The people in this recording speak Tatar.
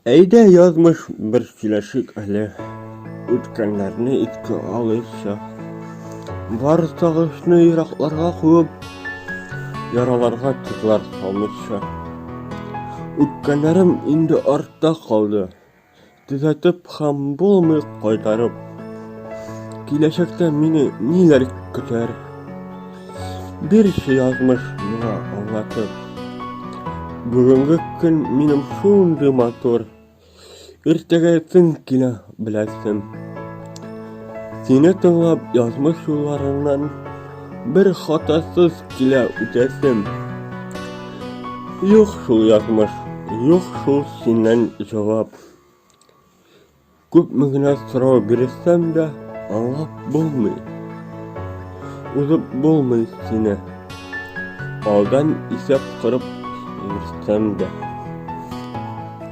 Әйдә, язмыш, бер сөйләшик әле, Үткәннәрне искә алыйкчы. Бар сагышны еракларга куып, Яраларга тозлар салмыйча. Үткәннәрем инде артта калды, Төзәтеп һәм булмый кайтарып. Киләчәктә мине ниләр көтәр? Бирче язмыш миңа аңлатып. Бүгенге көн минем шундый матур. Иртәгәсен килә беләсем. Сине тыңлап язмыш юлларыннан бер хатасыз килә үтәсем. Юк шул язмыш, юк шул синнән җавап. Күпме генә сорау бирсәм дә, аңлап булмый. Узып булмый сине. Алдан исәп корып йөрсәм дә.